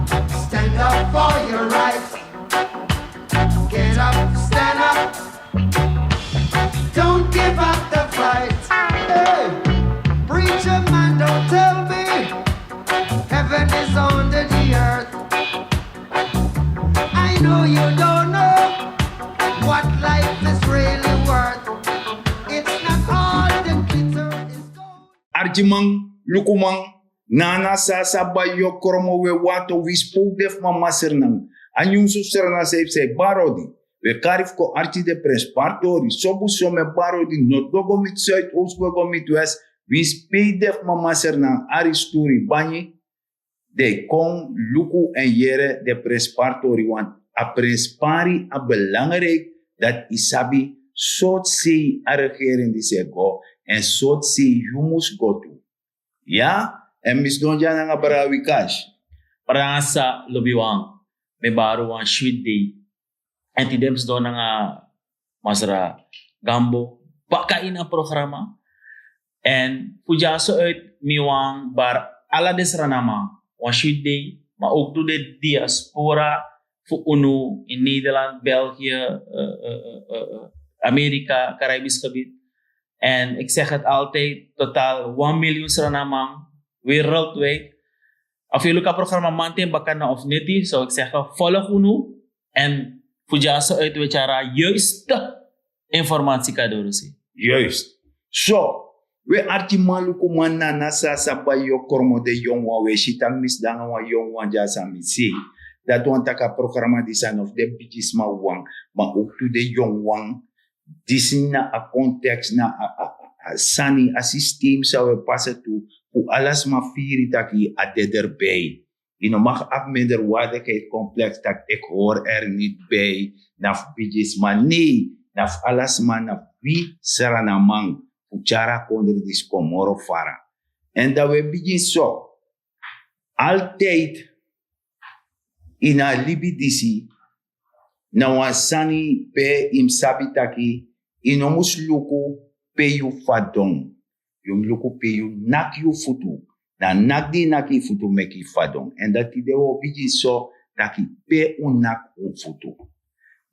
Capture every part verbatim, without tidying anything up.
Stand up for your rights. Get up, stand up. Don't give up the fight. Hey, preacher man, don't tell me heaven is under the earth. I know you don't know what life is really worth. It's not all the glitter is gold. Arkiman, lukuman, nana sa sa bai yu o kromo we wato wi spow de fu mama sernan. A nyunsu sernan sei fu sei barodi. We kari fu kon arki de prenspari tori sobu some barodi, nord go go miti suid, oost go go miti west. Wi spei de fu mama sernan, ari sturi banyi. Den kon luku èn yere den prenspari tori wan. A prenspari a belangrijk dati yu sabi sortu sei a regering disi e go èn sortu sei yu mus go tu. Ya, èn mi sidon dya nanga brada Wikash. Brada sa lobiwan, mi e bari un wan switi dei. Èn tide mi sidon nanga masra Gambo baka ini a programa. Èn fu dyaso uit mi wani bari ala den Srananman wan switi dei, ma ook tu den diaspora fu unu in Nederland, België, eh, eh, eh, eh, Amerika, Caribisch gebied. En ik zeg het altijd, totaal wan miljoen Srananman wereldwijd. Of yu luku a programa manten baka na of neti, so ik zeg, volg unu. En fu dyaso uit we tyari a juiste informatie kan dorusi. Juist. So, we arkiman, lukuman, nana sa sa bai yu o kromo den yongu wan, we si tak' mi sidon nanga wan yongu wan dya san mi si. Dati wani tak' a programa disi a no fu den bigisma wan, ma ook tu den yongu wan. Disi na a context, na a, a, a, a sani, a systeem san we pasa tu, fu ala sma firi taki a de derbij. Yu no mag abi minderwaardigheidscomplex taki ik hoor er niet bij. Na fu bigisma, nee, na fu ala sma, na wi Srananman, fu tyari a kondre disi kon moro fara. En dan we bigin so. Altijd ini a libi disi, na wan sani pe yu mus sabi taki yu no mus luku pe yu fadon. Yu mus luku pe yu naki yu futu. Na naki di yu naki yu futu meki yu fadon. En dati de wi o bigin so, taki pe un naki un futu.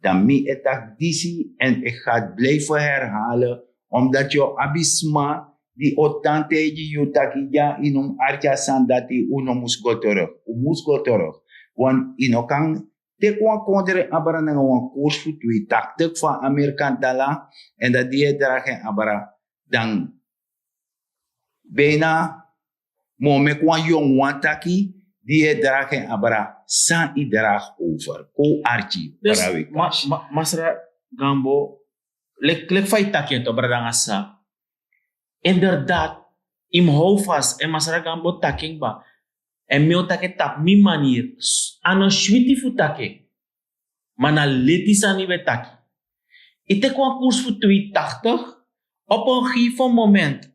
Dan mi e taki disi en ik ga het blijven herhalen, omdat yu o abi sma di o tan taigi yu taki ya, yu no mus arki a sani dati, un no mus go terug. Un mus go terug. Want yu no kan teki wan kondre abra nanga wan koers fu tweeëntachtig fu a Amerikan dala, en dati di yu e dragi en abra, dan bijna mi o meki wan yongu wan taki, di yu e dragi en abra, san yu dragi over. Kon un arki. Dus, brada Wikash. Ma, ma, masra Gambo, leki, leki fa yu taki en toch, brada nanga sa. Inderdaad, yu mus hou vast, en masra Gambo taki en kba. En mi o taki en tapu mi manier. S-, a no switi fu taki en. Ma na leti sani we taki. Yu teki wan koers fu tweeëntachtig, op een gegeven moment,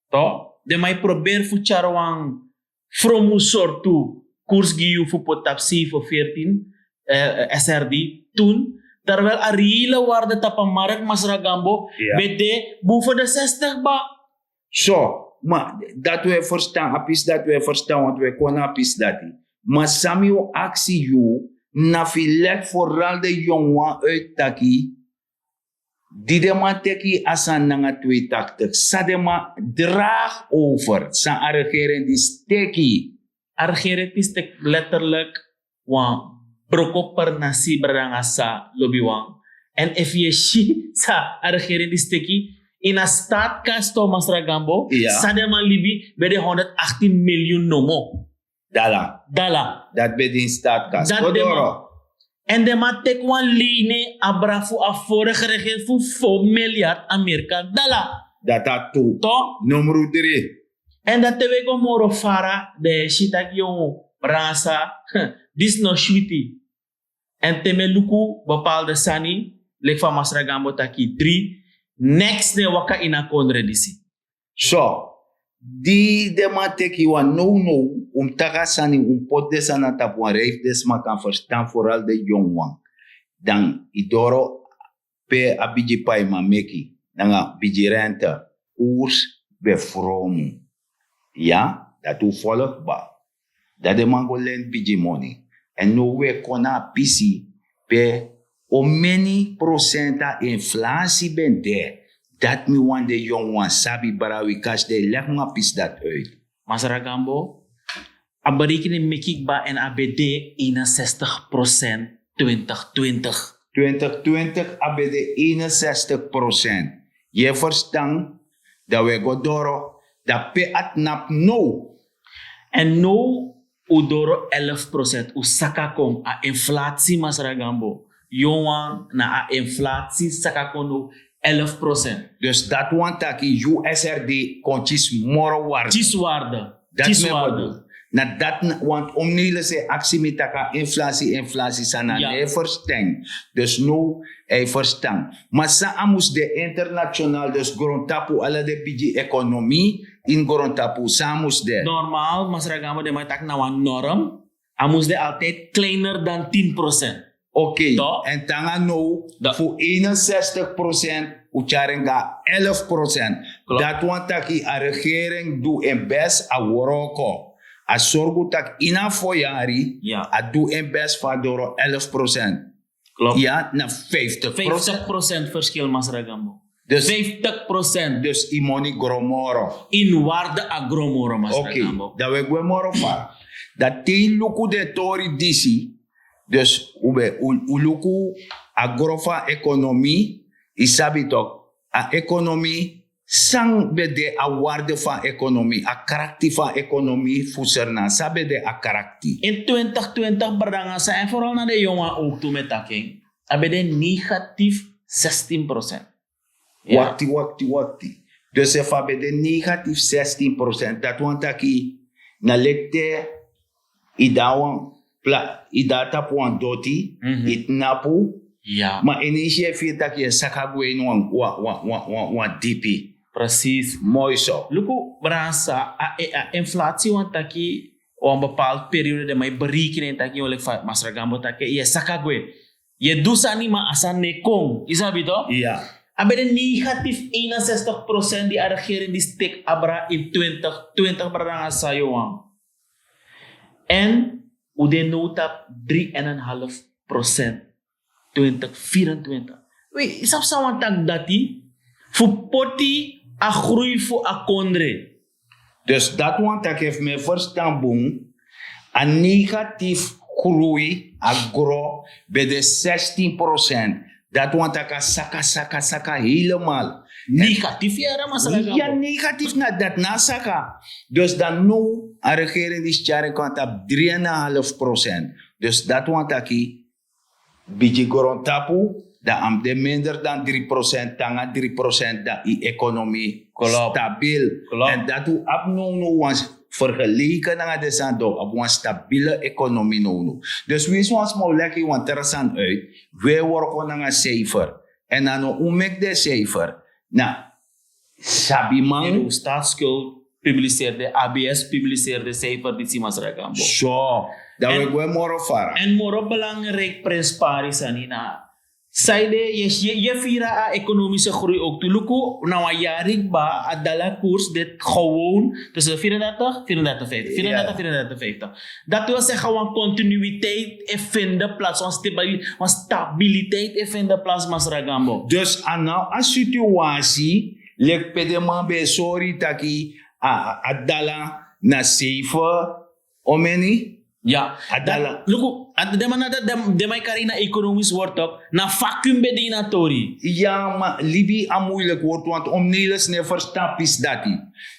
toch, den man e proberi fu tyari wan fromu sortu koers gi yu fu poti tapu zeven veertien, eh, S R D, toen, terwijl a reële waarde tapu a markt, masra Gambo, ben de boven de zestig kba. So, ma dati we ferstan, a pisi dati we ferstan, want we kon na a pisi dati. Ma san mi o aksi yu, na fu yu leki vooral den yongu wan uit taki, di den man teki a sani nanga tweeëntachtig, san den man dragi over, san a regering disi teki. A regering disi teki letterlijk wan broko pernasi, brada nanga sa lobiwan. En efu yu e si san a regering disi teki ini a staatskas, toch, masra Gambo, san den man libi ben de honderdachttien miljoen nomo. Dala. Dala. Dati ben de ini staatskas. Dati kon den man doro. En den man teki wan leni abra fu a vorige regering fu fo miljard Amerika dala. Dati a tu. Toch? Nummer drie. En dan te we go moro fara, den e si taki, yo, brada sa, disi no switi. En te mi e luku bepaalde sani, leki fa masra Gambo taki dri, neks no e waka ini a kondre disi. So, di den man teki wan nownow, un mus taki a sani, un mus poti den sani na tapu wan rij fu den sma kan ferstan, vooral den yongu wan. Dan yu doro pe a bigi paiman meki, nanga bigi rente, koers ben fromu. Ya, dati un folg kba. Dan den man go leni bigi moni. Èn now wi e kon na a pisi pe omeni prosent a inflasi ben de. Dati mi wani den yongu wan sabi, bra, wi kasi den e legi mi a pisi dati uit. Masra Gambo, a berekening meki kba èn a ben de eenenzestig procent twintig twintig. Twintig twintig a ben de eenenzestig procent. Yu e ferstan? Dan wi e go doro, dan pe a tnapu now? Èn now un doro elf procent, un saka kon a inflasi, Masra Gambo. Yu wan na a inflasi saka kon now elf procent. Dus dati wani taki U S R D kon kisi moro warde. Kisi warde. Dati mi e bedoel. Na dati, want Omnelus e aksi mi taki a inflasi, inflasi san na never stain. Dus now a e ferstan. Ma san a mus de international, dus grontapu, ala den bigi ekonomi ini grontapu, san a mus de? Normaal, Masra Gambo, den man taki na wan norm. A mus de altijd kleiner dan tien procent. Oké. Èn te nanga now, fu eenenzestig procent un tyari en go na elf procent. Dati wani taki a regering du en best, a wroko. A sorgu taki ini a fo yari a du en best fu a doro elf procent. Ya, na vijftig procent. Vijftig procent verschil, Masra Gambo. Dus vijftig procent. Dus yu moni gro moro. In waarde a gro moro, Masra Gambo. Dan wi e gwe moro fara. Dan te yu luku den tori disi, dus un ben, un, un luku a gro fu a ekonomi, yu sabi tok, a ekonomi, san ben de a waarde fu a ekonomi, a krakti fu a ekonomi fu Sranan, san ben de a krakti? In twintig twintig, brada nanga sa, èn vooral na den yongu wan ook tu mi e taki en, a ben de negatief zestien procent. Wakti, wakti, wakti. Dus efu a ben de negatief zestien procent, dati wani taki na leki te yu de na wan pla-, yu de na tapu wan doti, yu tnapu, ma ineisi yu e firi taki yu e saka gwe ini wan, wan, wan, wan, wan, wan dipi. Precies. Moi so. Luku, brada nanga sa, a, a, a inflasi wani taki wan bepaald periode den man e berekenen taki, yu o leki fa Masra Gambo taki, yu e saka gwe. Yu e du sani, ma a sani no e kon. Yu sabi tok? Ya. A ben de negatief eenenzestig procent di a regering disi teki abra in twintig twintig, brada nanga sa, yu wan. Èn un de now tapu drie en een half procent twintig vierentwintig. Wi, yu sabi san wani taki dati? Fu poti a groei fu a kondre. Dus dati wani taki, efu mi e ferstan bun, a negatief groei, a gro, ben de zestien procent. Dati wani taki a saka, saka, saka helemaal. Negatief, ya, Masra Gambo. Ya, negatief, na dati na a saka. Dus dan now a regering disi tyari en kon na tapu drie en een half procent. Dus dati wani taki, bigi grontapu, dan a mus de minder dan drie procent, te nanga drie procent dan yu ekonomi stabiel. Èn dati un abi nownow wan, vergeleken nanga den sani, dan un abi wan stabiele ekonomi nownow. Dus winsi wan sma o leki wan tra sani uit, wi e worko nanga cijfer. Èn a no un meki den cijfer. Na sabiman. Yu no, Staatsschuld publiceerde, A B S publiceerde cijfer disi, Masra Gambo. So, dan wi e gwe moro fara. Èn moro belangrijk, Prins Paris, sani na, sanede yu, yu, yu e firi a ekonomische groei ook tu. Luku, na wan yari kba, a dala koers de gewoon tussen vierendertig, vierendertig vijftig, vierendertig, vierendertig vijftig. Dati wil zeggen, wan continuïteit e vind plaats, wan stabi-, wan stabiliteit e vind plaats, Masra Gambo. Dus a no a situatie leki pe den man ben e sori taki a, a, a dala na zeven, omeni? Ya. A dala. Luku, a, den man na, den, den man e kari na ekonomisch woord tok, na vacuüm ben de ini a tori. Ya, ma libi a moeilijk woord, want Omnelus no e ferstan pisi dati.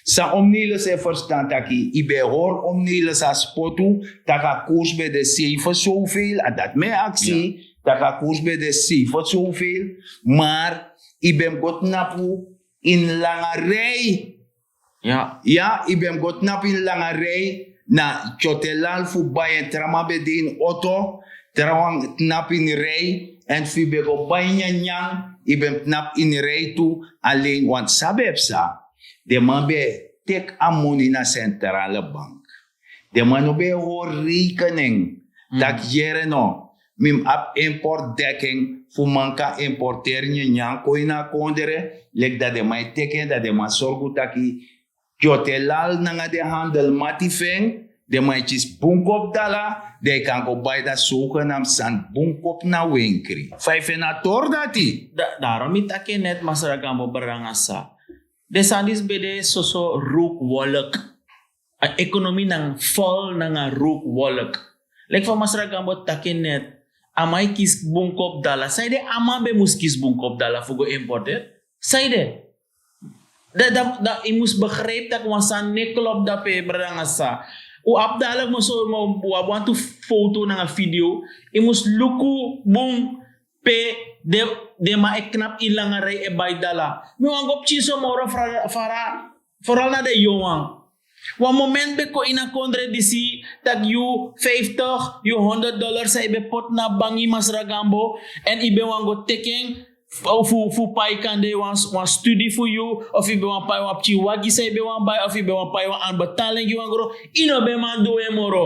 San Omnelus e ferstan taki, yu ben hori Omnelus a spotu, taki a koers ben de zeven zoveel, a dati mi e aksi, taki a koers ben de zeven zoveel, maar yu ben mus go tnapu ini langa rij. Ya. Ya, yu ben mus go tnapu ini langa rij, na Kyotelal fu bai, èn tra man ben de ini oto, tra wan tnapu ini rij, èn fu yu ben go bai nyanyan, yu ben mus tnapu ini rij tu, alleen want san ben psa, den man ben teki a moni na centrale bank. Den man no ben e hori rekening. Taki yere no, mi mus abi importdekking fu man kan importeri nyanyan kon ini a kondre, leki dan den man e teki en, dan den man sorgu taki Kyotelal nanga den handelmati fu en, den man e kisi bun kopu dala, dan yu kan go bai dati sogenam sani bun kopu na wenkri. Fa yu feni a tori dati? Daarom mi taki en net, masra Gambo, brada nanga sa, den sani disi ben de soso rook wolk. A ekonomi nanga vol nanga rook wolk. Leki fa masra Gambo taki en net, a man e kisi bun kopu dala. Sanede a man ben mus kisi bun kopu dala fu go importer? Sanede? Dan dan dan yu mus begrijpi tak' wan sani no e klop dape, brada nanga sa. Un abi dala mi o sori un, un abi wantu foto nanga video. Yu mus luku bun pe den man e knapu ini langa rij e bai dala. Mi wani go pikin so moro fara, foral na den yonwan. Wan moment ben kon ini a kondre disi tak' yu vijftig, yu honderd dollar san yu ben poti na bangi, masra Gambo, èn yu ben wani go teki en fu fu pai kande wan wan studi fu yu, of yu ben wani pai wan pikin wagi san yu ben wani bai, of yu ben wani pai wan anbetaling gi wan gron, yu no ben man du en moro.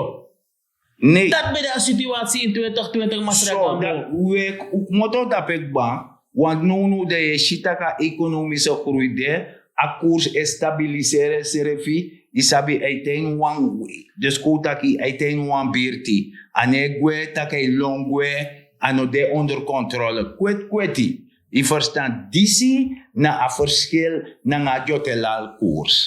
Nei. Dati ben de a situasi in twintig twintig, masra Gambo. We, un kmoto dape kba. Want nownow dan yu e si tak' a ekonomische groei de, a koers e stabiliseri ensrefi. Yu sabi, a e tan ini wan, dus kon un taki, a e tan ini wan birti. A no e gwe tak' a e lon gwe. A no de onder kontrole kwetkweti. Yu ferstan? Disi na a ferskil nanga a dyotelal koers.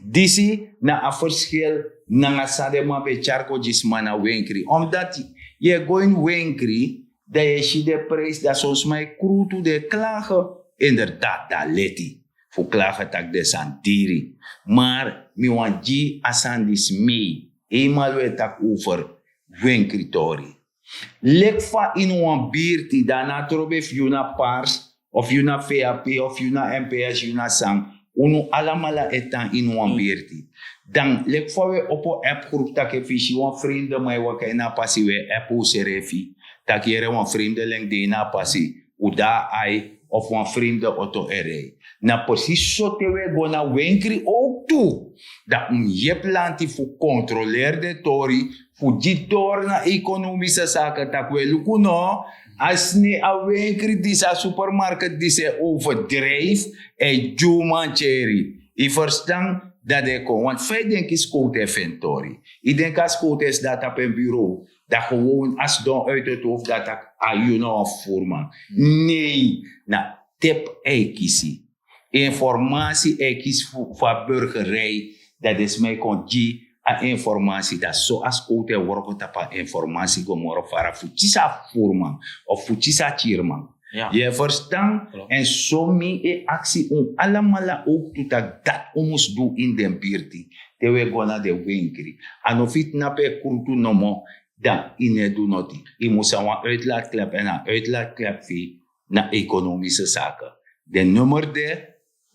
Disi na a ferskil nanga san den man ben tyari go gi sma na wenkri. Omdati yu e go ini wenkri, dan yu e si den prijsi, dan son sma e krutu, den e klage. Inderdaad, dan a leti fu klage tak' den sani diri. Mar mi wani gi a sani disi mei, eenmaal un e taki over wenkri tori. Leki fa ini wan birti, dan a no trobi efu yu na pars, of yu na vap, of yu na mps, yu na san, unu alamala e tan ini wan birti. Dan leki fa un e opo appgroep, tak' efu yu si wan fremde man e waka ini a pasi, un e app unsrefi tak' yere, wan fremdeling de ini a pasi, un de na ai, of wan fremde oto e rei. Na presis so te un e go na wenkri ook tu. Dan un mus yepi lanti fu kontroleri den tori, fu gi doro na ekonomische sake tak' un e luku no, a sni, a wenkri disi, a supermarket disi e overdrijf, e gi un mantyeri. Yu ferstan? Dan den e kon, want fa yu denki skowtu e feni tori? Yu denki a skowtu e sidon tapu en bureau, dan gewoon a sidon uit het hoofd, dan taki a yu na wan furman? Nei, na tep a e kisi. Informasi a e kisi fu a burgerij, dan den sma e kon gi a informasi, dan so a skowtu e wroko tapu a informasi go moro fara fu kisi a furman of fu kisi a tyirman. Yu e ferstan? Èn so mi e aksi un alamala ook tu tak' dati un mus du ini den birti. Te un e go na den wenkri, a no fu yu tnapu e krutu nomo, dan yu no e du noti. Yu mus a wan uitlaatklep, èn a uitlaatklep fu yu na ekonomische sake. Den nummer de,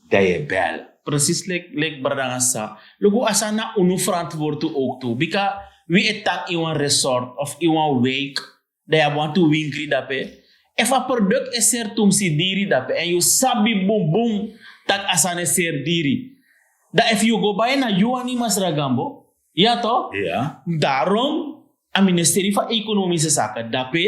dan yu e bel. Presis leki leki brada nanga sa. Luku, a sani na unu frantwortu ook tu, bika wi e tan ini wan resort of ini wan wijk, dan yu abi wantu winkri dape. Efu a produk e seri tumsi diri dape èn yu sabi bunbun tak' a sani e seri diri, dan efu yu go bai en na yu wani, masra Gambo. Ya to? Daarom a ministeri fu a ekonomische sake dape,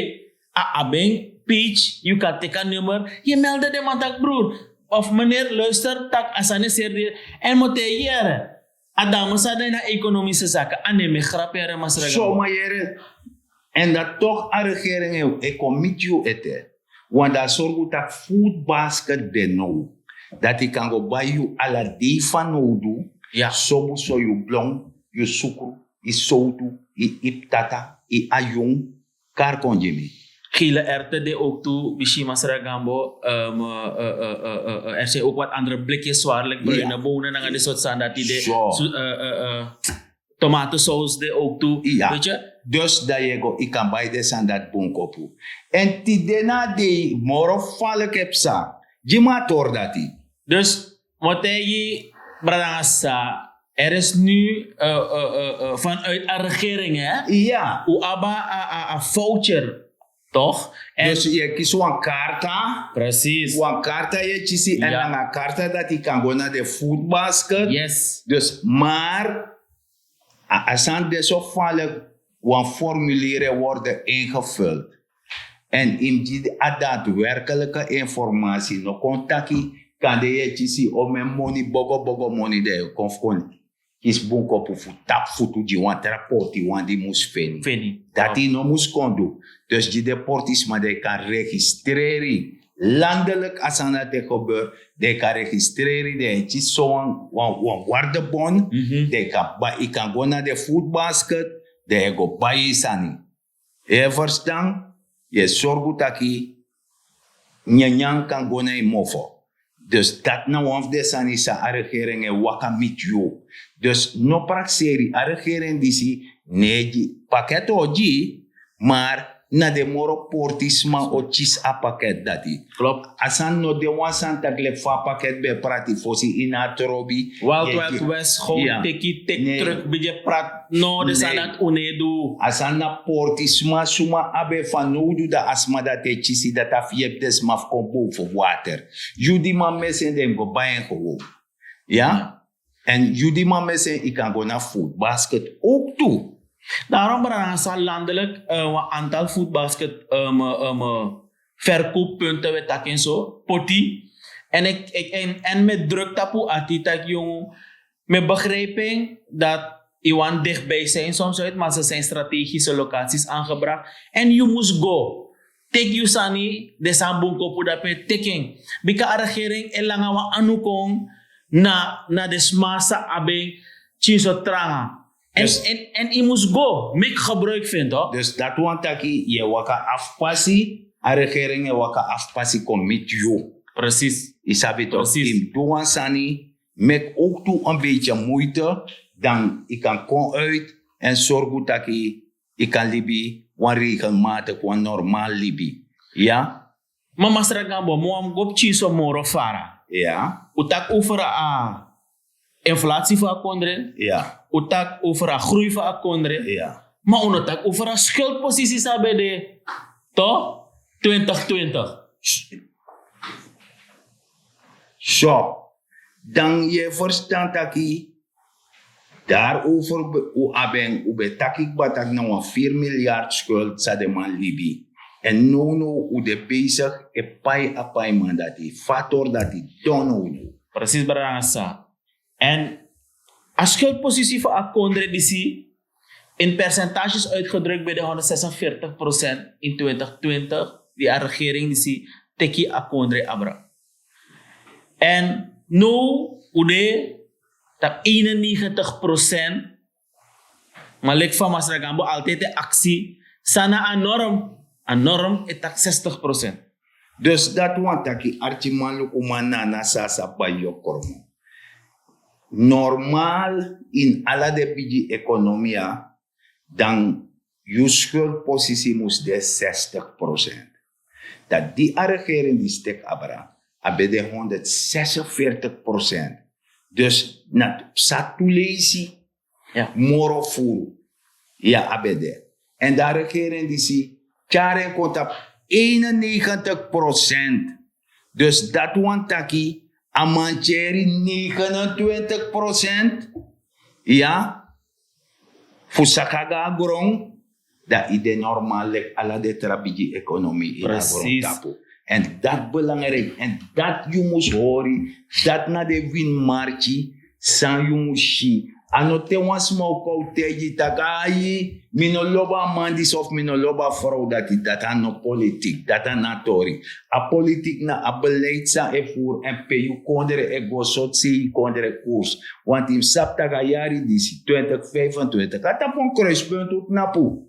a abi en page, yu kan teki a nummer, yu e melde den man tak' brur of meneer, luister tak' a sani e seri diri. Èn mi o taigi yu, yere, a dame san de ini a ekonomische sake, a no e meki grapu, yere, masra Gambo. Soma, yere. Èn dan tok' a regering e kon miti yu ete. Want dan a sorgu tak' food basket de now, dati yu kan go bai yu ala dei fanowdu. Sobu so, yu blon, yu sukru, yu sowtu, yu iptata, yu ayun. Kari kon gi mi. Gele erte de ook tu, bisi, masra Gambo. Er zijn ook wat andere blikjes, zwaarlijk bruine bonen nanga den sortu sani dati de. Tomatensaus de ook tu. Weet je? Dus dan yu e go, yu kan bai den sani dati bunkopu. Èn tide na a dei moro falik e psa. Gi mi a tori dati. Dus mi o taigi brada nanga sa, er is nu vanuit a regering, hè? Ya. Un abi a voucher, toch? Dus yu e kisi wan karta. Presis. Wan karta yu e kisi, èn nanga a karta dati yu kan go na den food basket. Yes. Dus, mar a sani de so falik, wan formulier e worden ingevuld. Èn yu mus gi a daadwerkelijke informasi. No kon taki kande yu e kisi omeni moni, bogo bogo moni, dan yu kon fu kon kisi bunkopu fu tapu futu gi wan tra porti wan di mus feni. Dati no mus kon du. Dus gi deportisma den kan registreri landelik a sani dati e gebeur. Den kan registreri den e kisi so wan wan wardebon. Den kan bai yu kan go na den food basket. Den e go bai yu sani. Yu e ferstan? Yu e sorgu taki nyanyan kan go na yu mofo. Dus dati na wan fu den sani san a regering e waka miti yu. Dus no prakseri a regering disi. No e gi paket o gi. Mar na den moro portisma o kisi a paket dati. A sani no de wan sani taki leki fa a paket ben e prati fosi ini a trobi. Wild Wild West, gewoon teki teki truck bigin prat. No den sani dati un no e du. A sani na portisma suma abi en fanowdu dan a sma dati e kisi dati a fu yepi den sma fu kon bow fu water. Yu di man mesi en den go bai en gewoon. Ya. Èn yu di man mesi en yu kan go na food basket owk tu. Darom brada nanga san landelik wan antal food basket verkooppunten we taki en so poti. En mi e druk tapu ati taki yongu, mi e begrijpi en dat yu wani dichtbij zijn soms uit maar ze zijn strategische locaties aangebracht. En yu mus go teki yu sani den sani bunkopu dape teki en. Bika a regering e langa wan anu kon na na den sma san abi en kinso tranga. En yu mus go meki gebruik fu en tok. Dus dati wani taki yu e waka afu pasi. A regering e waka afu pasi kon miti yu. Presis. Yu sabi tok yu mus du wan sani. Meki owk tu en beitye muite dan yu kan kon uit en sorgu taki yu kan libi wan regelmatik wan normal libi. Ya. Ma masra gambo mi wan go pikin so moro fara. Ya. Un taki over a inflasi fu a kondre. Ya. Un taki over a groei fu a kondre. Ya. Ma un no taki over a skuldposisi san ben de to twintig twintig. So dan yu e ferstan taki. Darover un abi en un ben taki kba taki na wan firi milyard skuld san den man libi. Èn nownow un de besigi e pai a paiman dati fator dati don nownow. Presis brada nanga sa. Èn a skuldposisi fu a kondre disi in percentages uitgedrukt ben de honderdzesenveertig procent in twintig twintig di a regering disi teki a kondre abra. Èn now un de taki eenennegentig procent. Ma leki fa masra gambo altijdi e aksi san na a norm. A norm e taki zestig procent. Dus dati wani taki arkiman lukuman na na san a sa bai yu o kromo. Normal ini ala den bigi ekonomia dan yu skuldposisi mus de zestig procent. Dan di a regering disi teki abra a ben de honderdzesenveertig procent. Dus na psa tu leisi moro furu. Ya a ben de. Èn dan a regering disi tyari en kon tapu eenennegentig procent. Dus dati wani taki a man tyeri negenentwintig procent. Ya. Fu saka go na gron dan yu de normal leki ala den tra bigi ekonomi ini a grontapu. Èn dati belangriki èn dati yu mus hori. Dati na den wini marki san yu mus si. A no te wan sma o kon taigi yu taki ai mi no lobi a man disi of mi no lobi a frow dati dati a no politik dati a no a tori. A politik na a beleid san e furu èn pe yu kondre e go sortu sei yu kondre kurs. Want yu mus sabi tak' a yari disi twintig vijfentwintig a tapu wan kruispunt un knapu.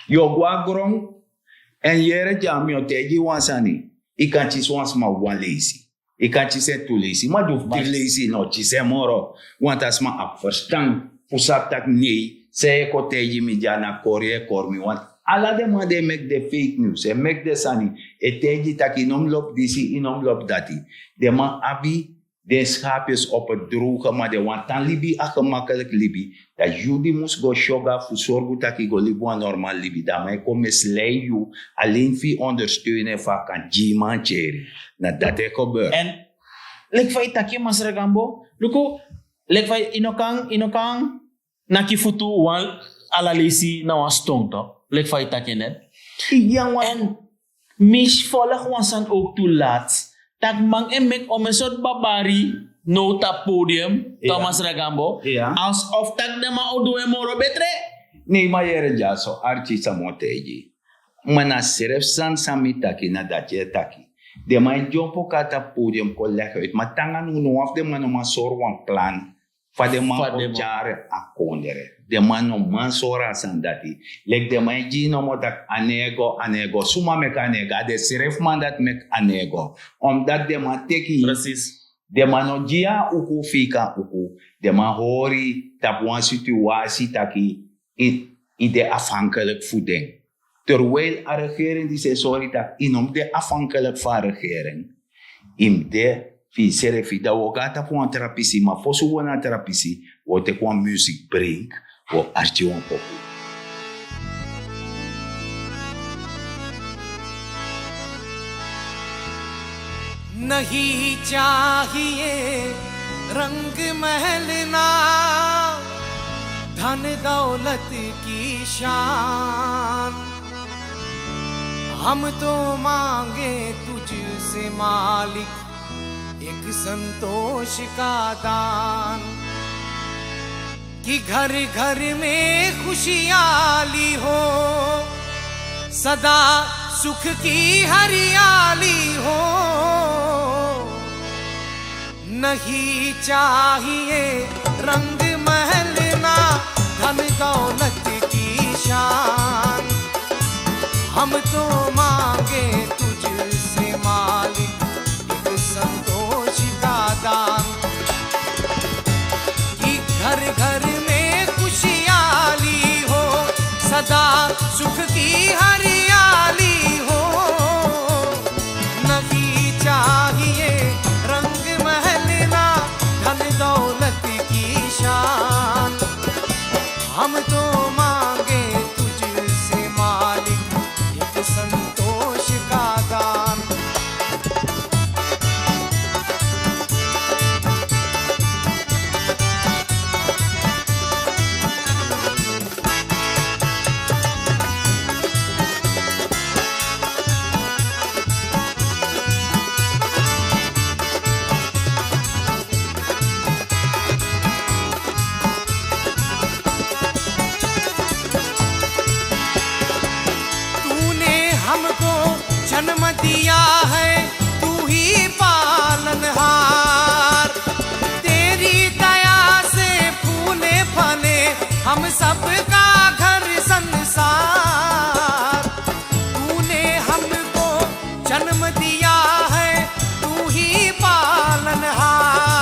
Yu o go na gron èn yere dya mi o taigi yu wan sani. Yu kan kisi wan sma wan leisi. Yu kan kisi en tu leisi ma di un fu dri leisi yu no kisi en moro. Want a sma abi ferstan fu sabi tak' nei san yu e kon taigi mi dya na kori yu e kori mi want ala den man di e meki den fake news e meki den sani e taigi tak' yu no mus lobi disi yu no mus lobi dati. Den man abi den skapyes opo droge ma den wani tan libi a gemakliki libi. Dan yu di mus go syoga fu sorgu tak' yu go libi wan normal libi dan a man e kon mislei yu alen fu yu ondersteun en fu a kan gi yu mantyeri. Na dati e gebeur. Èn leki fa yu taki en masra gambo luku leki fa yu no kan yu no kan naki futu wan ala leisi na wan ston tok leki fa yu taki en net. Èn mi si folg wan sani owk tu lati tak' man e meki omen sortu babari. Now tapu podium, Thomas Ragambo. Alsof taki den man o du en moro betre. Nei, ma yere dyaso, arki san mi o taigi. Ma na srefi sani san mi taki, na dati e taki. Den man e dyompo kon na tapu podium kon legi uit. Ma te nanga now, no wan fu den man no man sori wan plan fa den man o tyari a kondre. Den man no man sori a sani dati. Leki den man e gi nomo taki a no e go, a no e go. Suma meki a no e go? A den srefi man dati meki a no e go. Omdat den man teki. Den man no gi yu a uku fu yu kan uku. Den man hori tapu wan situasi taki yu de afhankelijk fu den. Terwijl a regering disi e sori taki yu no mus de afhankelijk fu a regering. Yu mus de fu yusrefi. Dan wi o go na tapu wan tra pisi, ma fosi wi go na a tra pisi, wi o teki wan music break, wi o arki wan poku. नहीं चाहिए रंग महल ना, धन दौलत की शान। हम तो मांगे तुझसे मालिक एक संतोष का दान, कि घर घर में खुशियाली हो, सदा सुख की हरियाली हो। नहीं चाहिए रंग महल ना, धन दौलत की शान। हम तो मांगे तुझसे मालिक एक संतोष का दान, कि घर घर में खुशियाली हो, सदा सुख की हरियाली हो। नहीं चाहिए रंग महल ना, धन दौलत की शान। हम तो मांगे तुझसे मालिक एक संतोष का दान। तूने हमको जन्म दिया है, तू ही पालनहार। तेरी दया से फूले फले हम सबका घर संसार। तूने हमको जन्म दिया है, तू ही पालनहार।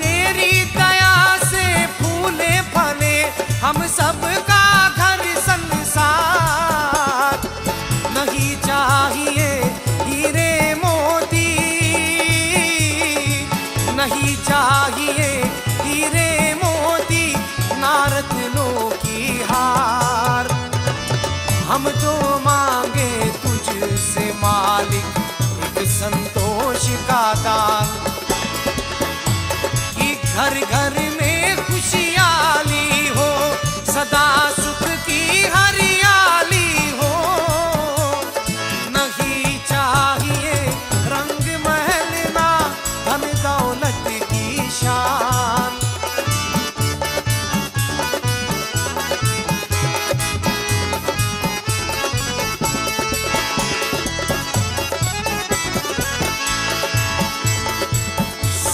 तेरी दया से फूले फले हम सबका घर संसार। नहीं चाहिए हीरे मोती, नहीं चाहिए हीरे मोती, ना रत्नों की हार। हम तो मांगे तुझसे मालिक एक संतोष का दान, कि घर घर में खुशियाली हो, सदा सुख की हरियाली हो। नहीं चाहिए रंग महल ना, धन दौलत की शान।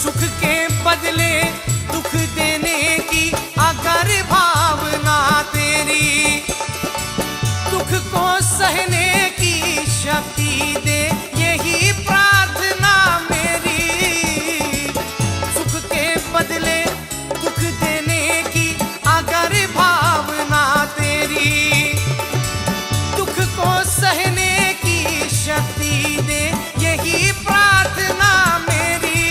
सुख के बदले दुख देने की अगर भावना तेरी, दुख को सहने की शक्ति दे, यही प्रार्थना मेरी। सुख के बदले दुख देने की अगर भावना तेरी, दुख को सहने की शक्ति दे, यही प्रार्थना मेरी।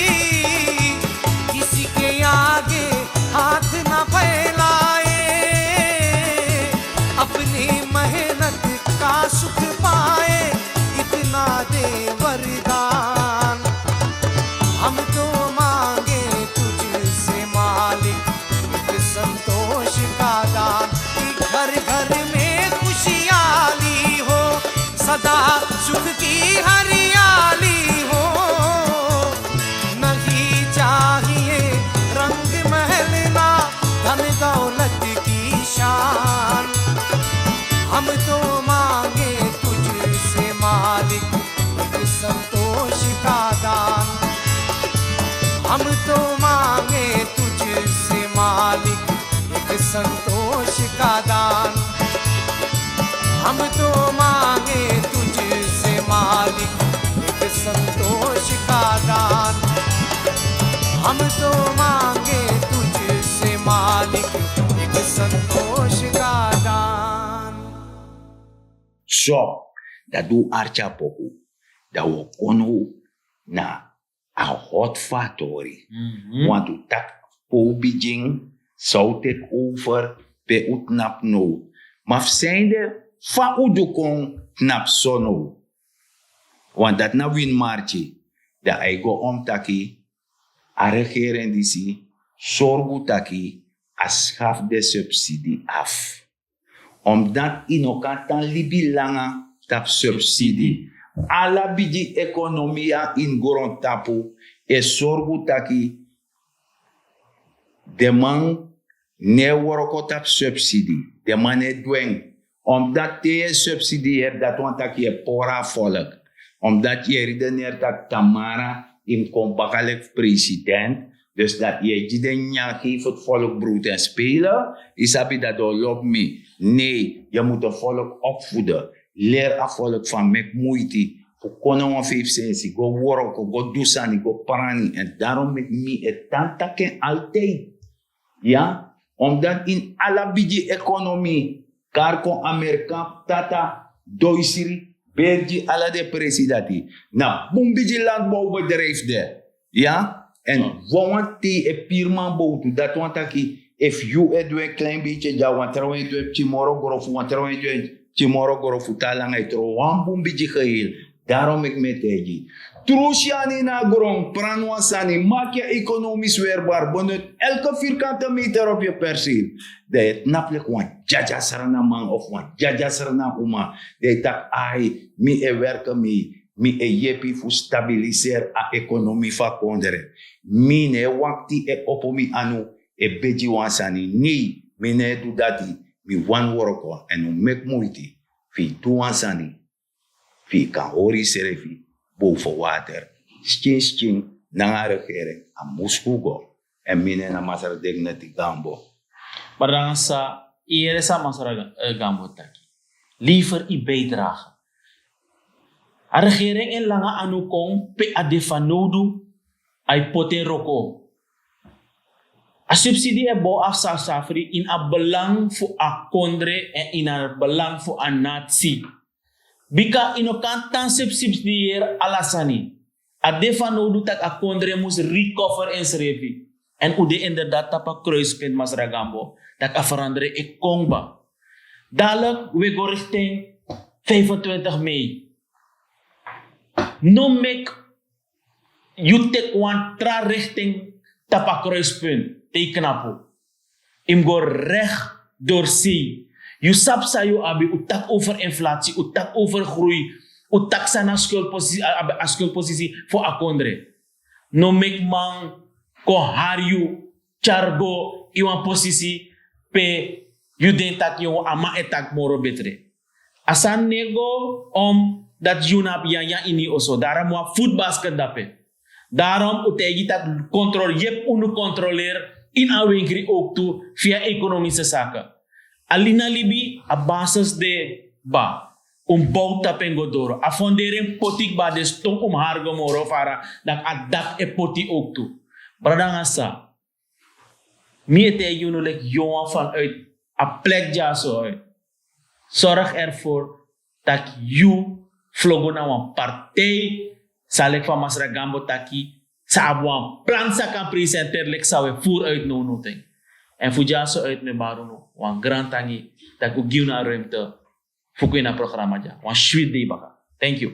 किसी के आगे हाथ ना फैलाए, अपनी मेहनत का सुख पाए, इतना तो मांगे तुझसे मालिक एक संतोष का दान। हम तो मांगे तुझसे मालिक एक संतोष का दान। हम तो मांगे तुझसे मालिक एक संतोष का दान। हम तो मांगे तुझसे मालिक एक संतोष का दान। So, dati un arki a poku, dan un o kon now na a hot fu a tori. Wantu taki pe un bigin, san un teki over, pe un tnapu now. Ma fu san ede fa un du kon tnapu so now? Want dati na wini marki. Dan a e go om taki a regering disi sorgu taki a schafu den subsidi afu. Omdat yu no kan tan libi langa tapu subsidi. Ala bigi ekonomia ini grontapu e sorgu taki den man no e wroko tapu subsidi. Den man no e du en. Omdat te yu e subsidieri, dati wani taki yu e pori a volk. Omdat yu e redeneri taki tamara yu mus kon baka leki fu president. Dus dati yu e gi den nyanyan, geef het volk brood en spelen. Yu sabi dati den o lobi mi. Nee, yu mus den volk opvoeden. Leri a volk van meki muiti fu kon na wan feifi sensi, go wroko, go du sani, go prani. En daarom meki mi e tan taki en altijd. Ya, omdat ini ala bigi ekonomi, kari kon Amerika, tata, doisri, beri gi ala den presi dati. Na bun bigi landbouwbedrijf de. Ya, en wawan te e piri man bowtu, dati wani taki efu yu e du en klein beti dya, wan trawan e du en pikin moro grofu, wan trawan e du en pikin moro grofu, te a langa e tron wan bun bigi geheel. Daarom meki mi e taigi yu. Tru syani na gron, prani wan sani, maak je economisch weerbaar, benut elke vierkante meter op je perceel. Dan yu e tnapu leki wan dyadya sranaman of wan dyadya sranauma. Dan yu taki ai, mi e werke mi, mi e yepi fu stabiliseri a ekonomi fu a kondre. Mi no e wakti e opo mi anu e begi wan sani. Nei, mi no e du dati. Mi wani wroko, èn un meki muiti fu yu du wan sani fu yu kan hori yusrefi boven water. Skin skin nanga a regering, a mus go. Èn mi nen na Masra Dignity Gambo. Maar dan sa, yu yere san Masra Gambo taki. Lever yu bijdrage. A regering e langa anu kon pe a de fanowdu, a e poti en wroko. A subsidi e bow afu safsafri ini a belang fu a kondre èn ini a belang fu a nati. Bika yu no kan tan subsidieri ala sani. A de fanowdu tak' a kondre mus recover ensrefi. Èn un de inderdaad tapu a kruispunt, Masra Gambo, tak' a verandering e kon kba. Dadelijk un e go richting vijfentwintig mei. No meki yu teki wan tra richting tapu a kruispunt te yu knapu. Yu mus go recht doorsei. Yu sabi san yu abi, un taki over inflatie, un taki over groei, un taki san na skuldposisi, a skuldposisi fu a kondre. No meki man kon hari yu, tyari go ini wan posisi pe yu denki tak' yu a man e taki moro betre. A sani no e go om dati yu no abi nyanyan ini yu oso. Daarom wan voetbasket dape. Daarom un taigi tak' controle, yepi unu controleer ini a wenkri ook tu via economische zaken. A lina libi, a basis de kba. Un bow tapu en go doro. A fondering poti kba, dus te un mus hari go moro fara, dan a dak e poti ook tu. Brada nanga sa, mi e taigi unu leki yonwan vanuit a plek dyaso uit. Zorg ervoor tak' yu vlogu na wan partij san leki fa Masra Gambo taki, san abi wan plan san kan presenteri leki san un e voer uit now nothing. Èn fu dyaso uit mi e bari unu wan grantangi tak' un gi unu a ruimte fu kon ini a programma dya. Wan switi dei baka. Thank you.